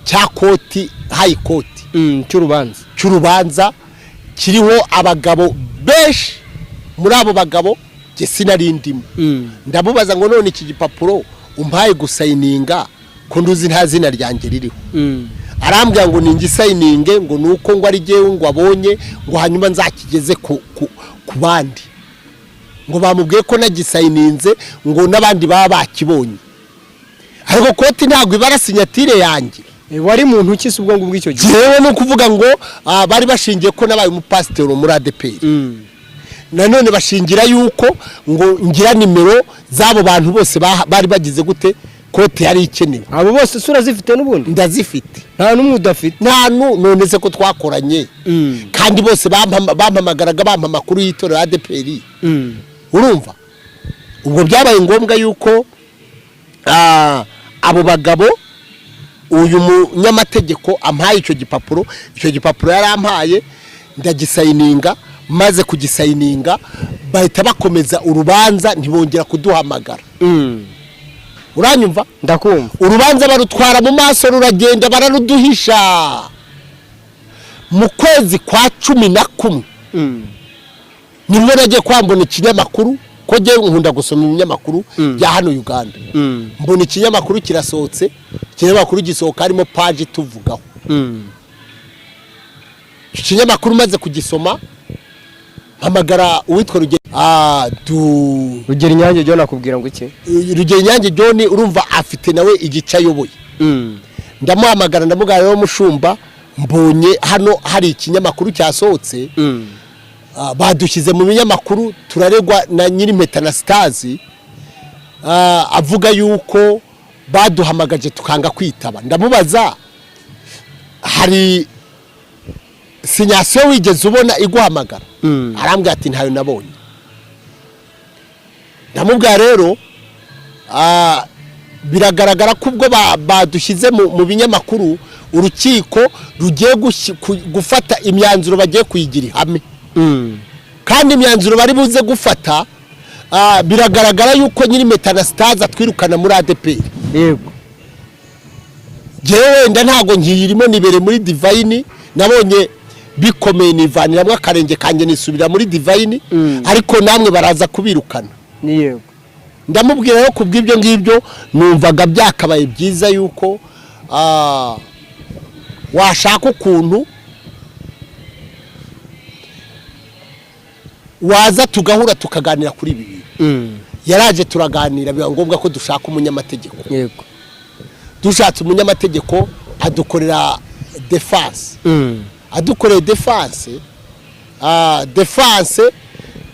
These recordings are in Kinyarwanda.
cya court, High Court. Cy'urubanza. Cy'urubanza kiriho abagabo benshi. Muri abo bagabo jye sinari ndimo. Ndamubaza ngo: "None iki gipapuro umpaye gusayininga, ko nduzi nta zina ryanjye ririho?" Arambwira ngo ningisayininge, ngo ni uko ngo ari jyewe ngo abonye, ngo hanyuma nzakigeze ku bandi, ngo bamubwiye ko nagisayininze, ngo n'abandi baba bakibonye. Ariko court ntabwo ibara signature yanjye. Wari muntu ki se ubwo ngubwo icyo gihe? Jewe ni ukuvuga ngo bari bashingiye ko nabaye umupasiteri muri ADEPR. Nanone bashingira yuko ngo ngira nimero z'abo bantu bose bari bagize gute, court yari ikenewe. Abo bose se urazifite n'ubundi? Ndazifite. Nta n'umwe udafite? Nta nu none se ko twakoranye, kandi bose bampamagaraga, bampa amakuru y'itorero ADEPR. Urumva ubwo byabaye ngombwa yuko abo bagabo, uyu munyamategeko ampaye icyo gipapuro. Icyo gipapuro yarampaye, ndagisayininga. Maze kugisayininga, bahita bakomeza urubanza, ntibongera kuduhamagara. Uranyumva? Ndakumva. Urubanza barutwara mu maso, ruragenda, bararuduhisha. Mu kwezi kwa 11 nibwo nagiye kwambona ikinyamakuru, ko njyewe nkunda gusoma ibinyamakuru bya hano Uganda. Mbona ikinyamakuru kirasohotse. Ikinyamakuru gisohoka harimo paji tuvugaho. Icyo kinyamakuru maze kugisoma, mpamagara uwitwa Rugero du Rugero Inyange John akubwira ngo iki? Rugero Inyange John, urumva afite nawe igice ayoboye. Ndamuhamagara, ndamubwira: "Rero mushumba, mbonye hano hari ikinyamakuru cyasohotse, badushyize mu binyamakuru, turaregwa na Nyirimpeta na Sitazi, avuga yuko baduhamagaje tukanga kwitaba." Ndamubaza: "Hari assignation wigeze ubona iguhamagara?" Arambwira ati: "Ntayo nabonye." Ndamubwira: "Rero biragaragara ko ubwo badushyize mu binyamakuru, urukiko rugiye gufata imyanzuro, bagiye kuyigira ihame, kandi imyanzuro bari buze gufata, biragaragara yuko Nyirimpeta na Sitazi atwirukana muri ADEPR." Njyewe wenda ntabwo nkiyirimo, nibere muri Divine. Nabonye bikomeye, nivaniramo akarenge kanjye, nisubira muri Divine. Ariko namwe baraza kubirukana." Ni yego. Ndamubwira rero, ku bw'ibyo ngibyo numvaga byakabaye byiza yuko washaka ukuntu waza tugahura, tukaganira kuri ibi bintu. Yaraje turaganira, biba ngombwa ko dushaka umunyamategeko. Dushatse umunyamategeko, adukorera défense. Adukoreye défense, défense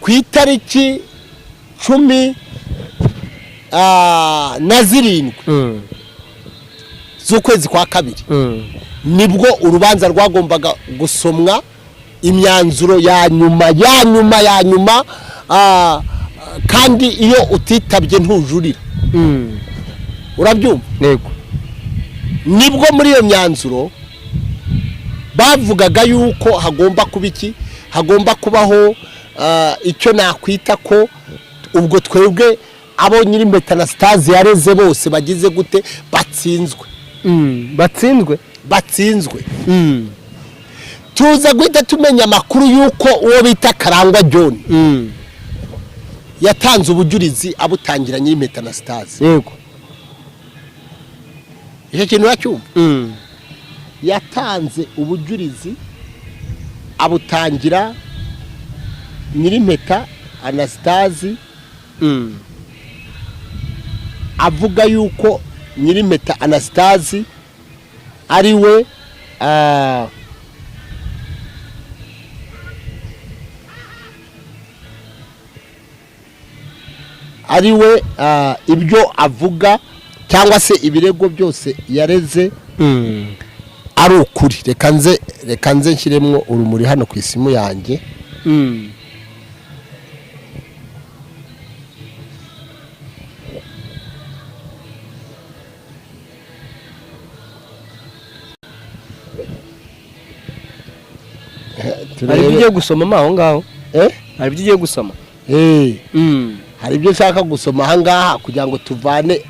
ku itariki 17 z'ukwezi kwa kabiri, nibwo urubanza rwagombaga gusomwa, imyanzuro ya nyuma ya nyuma ya nyuma. Kandi iyo utitabye ntujurira. Urabyumva? Yego. Nibwo muri iyo myanzuro bavugaga yuko hagomba kuba iki, hagomba kubaho icyo nakwita ko ubwo twebwe abo Nyirimpeta na Sitazi yareze bose bagize gute, batsinzwe. Batsinzwe. Batsinzwe. Tuza guhita tumenya amakuru y'uko uwo bita Karangwa John yatanze ubujurizi, abutangira Nyirimpeta na Sitazi. Icyo kintu uracyumva? Yatanze ubujurizi, abutangira Nyirimpeta Anasitazi, avuga yuko Nyirimpeta Anasitazi ari we ibyo avuga cyangwa se ibirego byose yareze ari ukuri. Reka nze nshyiremo urumuri hano ku isimu yanjye. Hari ibyo Turebe. ugiye gusoma mo aho ngaho? Eh? Hari ibyo ugiye gusoma? Eh, hari ibyo nshaka gusoma aha ngaha kugira ngo tuvane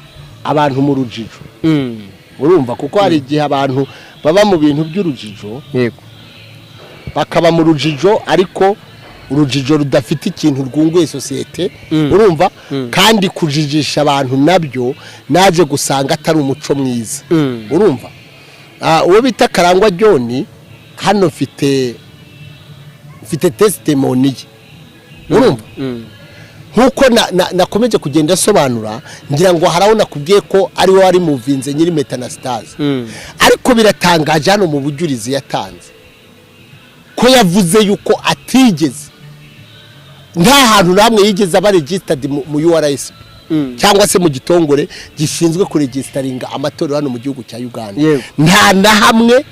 abantu mu rujijo. Urumva, kuko hari igihe abantu baba mu bintu by'urujijo, bakaba mu rujijo, ariko urujijo rudafite ikintu rwunguye sosiyete. Urumva, kandi kujijisha abantu nabyo naje gusanga atari umuco mwiza. Urumva, uwo bita Karangwa John, hano mfite testimony ye. Urumva, nkuko nakomeje kugenda asobanura, ngira ngo hari aho nakubwiye ko ari we wari muvinze nyiri Metanastase. Ariko biratangaje, hano mu bujurizi yatanze ko yavuze yuko atigeze, nta hantu namwe yigeze aba registered mu URSB cyangwa se mu gitongore gishinzwe kuregisteringa amatorero hano mu gihugu cya Uganda. Nta na hamwe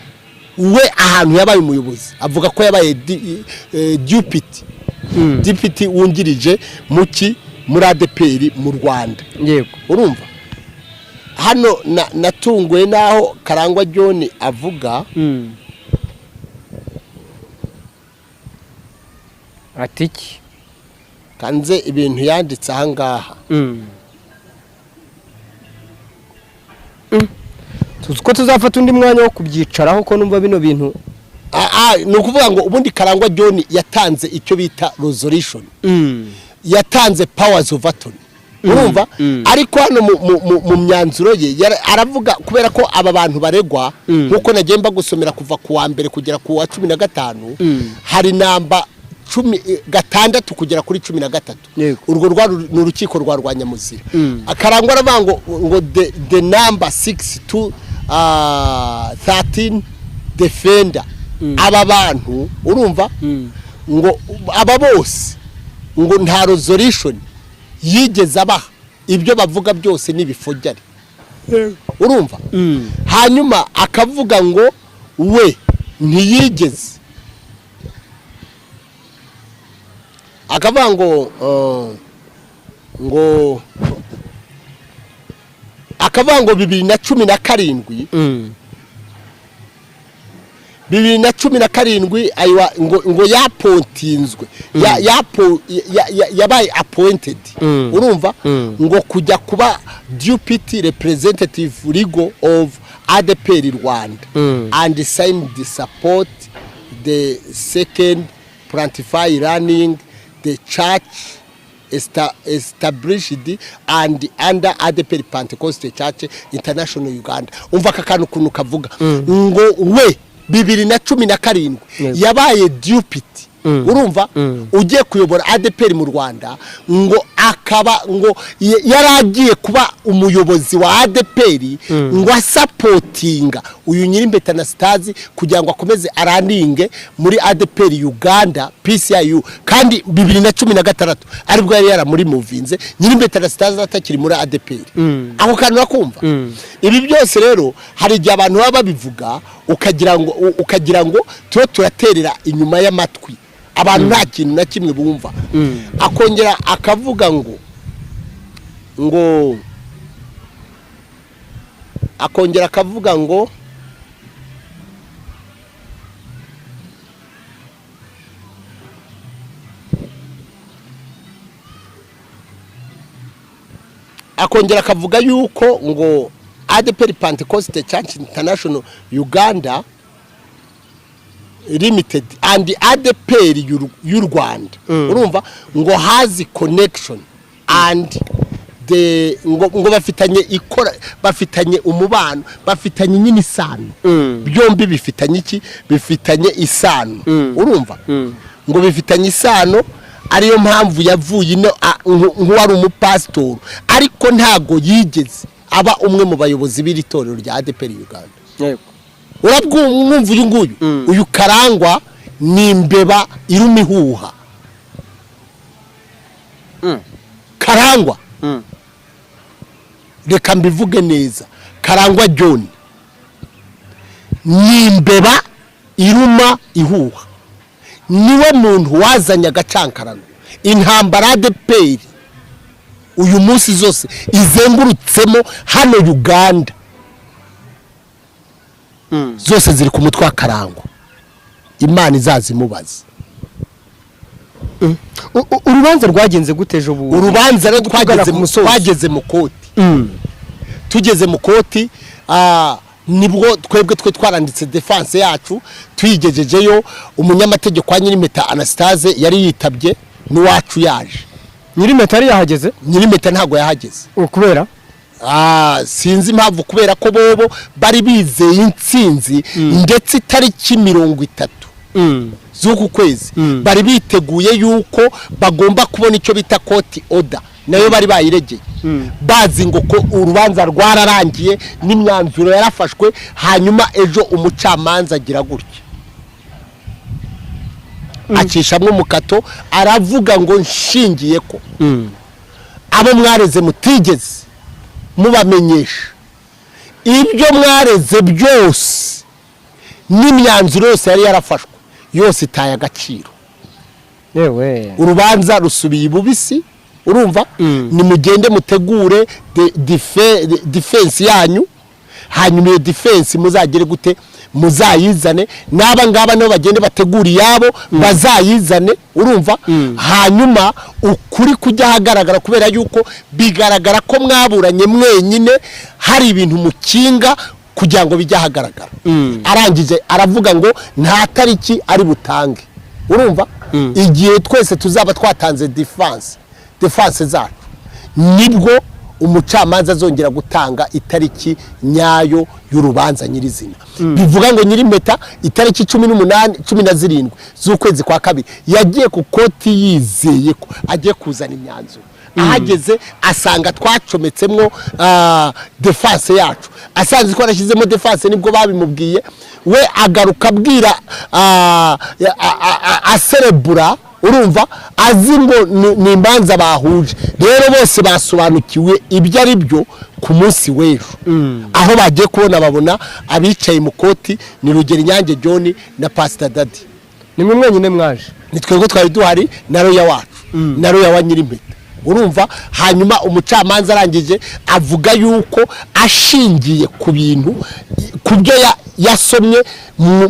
we ahantu yabaye umuyobozi. Avuga ko yabaye deputy wungirije muki muri ADPR mu Rwanda. Urumva, hano natunguwe n'aho Karangwa John avuga. Ati iki? Kanze ibintu yanditse aha ngaha. Tuzi ko tuzafata undi mwanya wo kubyicaraho, ko numva bino bintu. Ni ukuvuga ngo ubundi Karangwa John yatanze icyo bita resolution, yatanze powers of attorney. Urumva, ariko hano mu myanzuro ye aravuga, kubera ko aba bantu baregwa, nk'uko nagiye mbagusomera kuva ku wa mbere kugera ku wa 15, hari namba 10, 6 kugera kuri 13. Urwo rwa ni urukiko rwa Rwanyamuzira. Akarangwa aravuga ngo the number 6 to 13 defender, aba bantu, urumva, ngo aba bose ngo nta resolution yigeze abaha, ibyo bavuga byose ni ibifojyari. Urumva, hanyuma akavuga ngo we ntiyigeze, akavuga ngo akavuga ngo 2017, 2017 ayiwa, ngo yaappointinzwe, yabaye appointed. Urumva, ngo kujya kuba deputy representative legal of ADPR Rwanda and signed the support the second plaintiff running the church established and under ADPR Pentecost Church International Uganda. Umva aka kantu ukuntu kavuga ngo we 2017 yabaye deputy, urumva, ugiye kuyobora ADPR mu Rwanda, ngo akaba ngo yari agiye kuba umuyobozi wa ADPR, ngo asupportinga uyu Nyirimpeta Anastase kugira ngo akomeze arunninge muri ADPR Uganda PCIU, kandi 2016 aribwo yari yaramuremovinze, Nyirimpeta Anastase atakiri muri ADPR. Ako kantu urakumva. Ibi byose rero hari igihe abantu baba babivuga ukagira ngo tuba turaterera inyuma y'amatwi abantu, nta kintu na kimwe bumva. Akongera akavuga ngo akongera akavuga ngo akongera akavuga yuko ngo ADPR Pentecost Church International Uganda Limited and ADPR y'u Rwanda, urumva, ngo has connection and the ngo bafitanye ikora, bafitanye umubano, bafitanye nyine isano. Byombi bifitanye iki? Bifitanye isano. Urumva, ngo bifitanye isano, ariyo mpamvu yavuye ino nk'uwari umupasitori, ariko ntago yigeze aba umwe mu bayobozi b'iri torero rya ADPR Uganda. Urabwumva, uyu nguyu, uyu Karangwa ni imbeba iruma ihuha. Karangwa, reka mbivuge neza, Karangwa John ni imbeba iruma ihuha. Niwe muntu wazanye agacankarano, intambara ADPR uyu munsi zose izengurutsemo hano Uganda, zose ziri ku mutwe wa Karangwa. Imana izazimubaza. Urubanza rwagenze gute ejo bundi? Urubanza rero Tugana twageze ku musozo. Twageze mu court. Tugeze mu court, Nibwo twebwe twe twaranditse défense yacu, tuyigejejeyo. Umunyamategeko wa Nyirimpeta Anastase yari yitabye, n'uwacu yaje. Nyirimpeta yari yahageze? Nyirimpeta ntabwo yahageze. Kubera? Sinzi impamvu, kubera ko bobo bari bizeye intsinzi, ndetse itariki 30 z'uku kwezi bari biteguye yuko bagomba kubona icyo bita court order, nayo bari bayiregeye, bazi ngo ko urubanza rwararangiye n'imyanzuro yarafashwe. Hanyuma ejo umucamanza agira gutya, acishamo umukato, aravuga ngo nshingiye ko abo mwareze mutigeze mubamenyesha, ibyo mwareze byose n'imyanzuro yose yari yarafashwe yose itaye agaciro. Yewe! Urubanza rusubiye ibubisi. Urumva, nimugende mutegure défense yanyu, hanyuma iyo défense muzagere gute, muzayizane, n'aba ngaba nabo bagende bategure iyabo, bazayizane. Urumva, hanyuma ukuri kujya ahagaragara, kubera yuko bigaragara ko mwaburanye mwenyine, hari ibintu mukinga kugira ngo bijye ahagaragara. Arangije aravuga ngo nta tariki ari butange. Urumva, igihe twese tuzaba twatanze défense zacu, nibwo umucamanza azongera gutanga itariki nyayo y'urubanza nyirizina. Bivuga ngo Nyirimpeta itariki 18, 17 z'ukwezi kwa kabiri yagiye ku court yizeye ko agiye kuzana imyanzuro. Ahageze asanga twacometsemo défense yacu. Asanze twarashyizemo défense, nibwo babimubwiye. We agaruka abwira aserebura. Urumva, azi ngo ni imanza bahuje. Rero bose basobanukiwe ibyo ari byo ku munsi w'ejo, aho bagiye kubona babona abicaye mu court ni Rugero Inyange John na Pasita Dadi. Ni mwe mwenyine mwaje? Ni twebwe twari duhari na lawyer wacu, na lawyer wa Nyirimpeta. Urumva, hanyuma umucamanza arangije avuga yuko ashingiye ku bintu, ku byo yasomye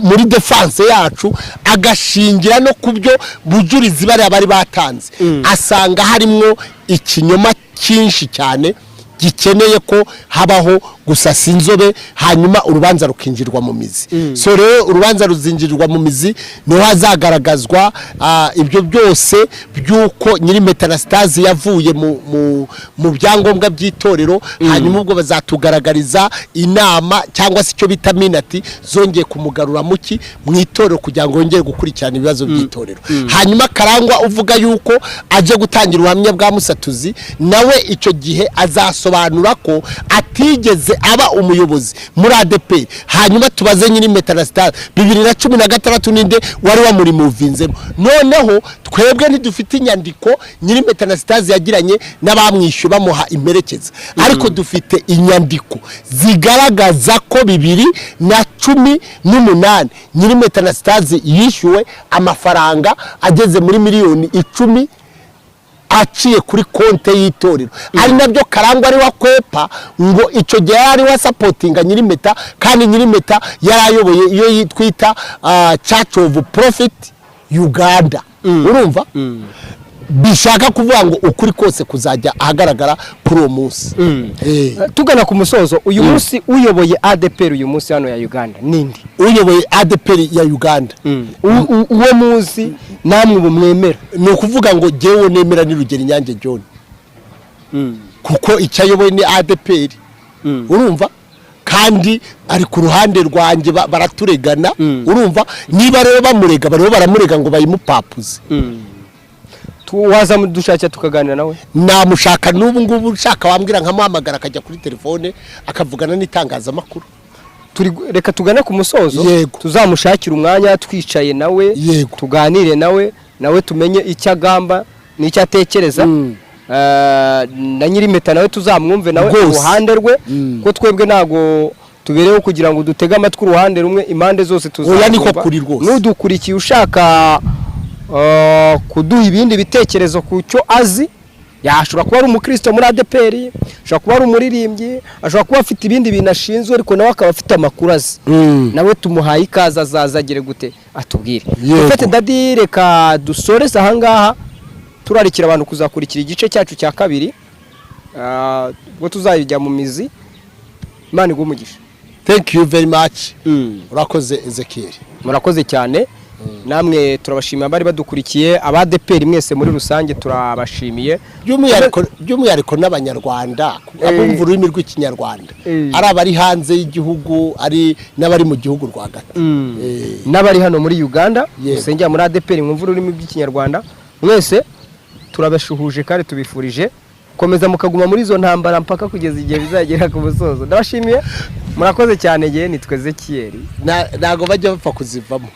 muri défense yacu, agashingira no ku byo bujurizi bariya bari batanze, asanga harimo ikinyoma cyinshi cyane gikeneye ko habaho gusasa inzobe, hanyuma urubanza rukinjirwa mu mizi. So rero urubanza ruzinjirwa mu mizi, niho hazagaragazwa ibyo byose by'uko Nyirimpeta Anastase yavuye mu byangombwa by'itorero. Hanyuma ubwo bazatugaragariza inama cyangwa se icyo bita minutes zongeye kumugarura muki mu itorero, kugira ngo yongere gukurikirana ibibazo by'itorero. Hanyuma Karangwa uvuga yuko aje gutangira ubuhamya bwa Musatuzi, nawe icyo gihe azasobanura ko atigeze aba umuyobozi muri ADEPR. Hanyuma tubaze Nyirimpeta Anastase, 2016 ninde wari wamurimuvinzemo? Noneho twebwe ntidufite inyandiko Nyirimpeta Anastase yagiranye n'abamwishyuye bamuha imperekeza, ariko dufite inyandiko zigaragaza ko 2018 Nyirimpeta Anastase yishyuwe amafaranga ageze muri miliyoni 10 aciye kuri konte y'itorero, ari nabyo Karangwa ari wakwepa ngo icyo gihe yari wasupportinga Nyirimpeta, kandi Nyirimpeta yari ayoboye iyo twita Church of Prophet Uganda. Urumva, bishaka kuvuga ngo ukuri kose kuzajya ahagaragara kuri uwo munsi. Tugana ku musozo, uyu munsi uyoboye ADEPR uyu munsi hano ya Uganda ninde? Uyoboye ADEPR ya Uganda? Uwo munsi namwe ubu mwemera? Ni ukuvuga ngo jyewe nemera ni Rugero Inyange John, kuko icyo ayoboye ni ADEPR. Urumva, kandi ari ku ruhande rwanjye, baraturegana. Urumva, niba rero bamurega, bariho baramurega ngo bayimupapuze. Waza dushakira tukaganira nawe? Namushaka n'ubu ngubu, ushaka wambwira nkamuhamagara, akajya kuri telefone akavugana n'itangazamakuru. Turi reka tugane ku musozo. Yego. Tuzamushakira umwanya twicaye nawe, Yego. tuganire nawe, nawe tumenye icyo agamba n'icyo atekereza. Na Nyirimpeta nawe tuzamwumve nawe uruhande rwe, ko twebwe ntago tubereho kugira ngo dutege amatwi uruhande rumwe, impande zose Oya, niko tuzumva. kuri rwose. N'udukurikiye ushaka kuduha ibindi bitekerezo ku cyo azi, yashobora kuba ari umukristo muri ADEPR, ashobora kuba ari umuririmbyi, ashobora kuba afite ibindi bintu ashinzwe, ariko nawe akaba afite amakuru azi, nawe tumuhaye ikaze, azaza agere gute atubwire. Yego. Ufite Dadi, reka dusoreze ahangaha, turarikira abantu kuzakurikira igice cyacu cya kabiri, ubwo tuzajya mu mizi. Imana iguhe umugisha. Thank you very much. Urakoze, Ezekiel. Murakoze cyane namwe, turabashimiye abari badukurikiye, abadeperi mwese muri rusange turabashimiye. By'umwihariko n'Abanyarwanda abumva ururimi rw'Ikinyarwanda, ari abari hanze y'igihugu, ari n'abari mu gihugu rwagati. N'abari hano muri Uganda musengera muri ADEPR, mwumva ururimi rw'Ikinyarwanda, mwese turabashuhuje kandi tubifurije komeza mukaguma muri izo ntambara mpaka kugeza igihe bizagera ku musozo. Ndabashimiye, murakoze cyane. Ngewe nitwa Ezekiyeli. Ntago bajya bapfa kuzivamo.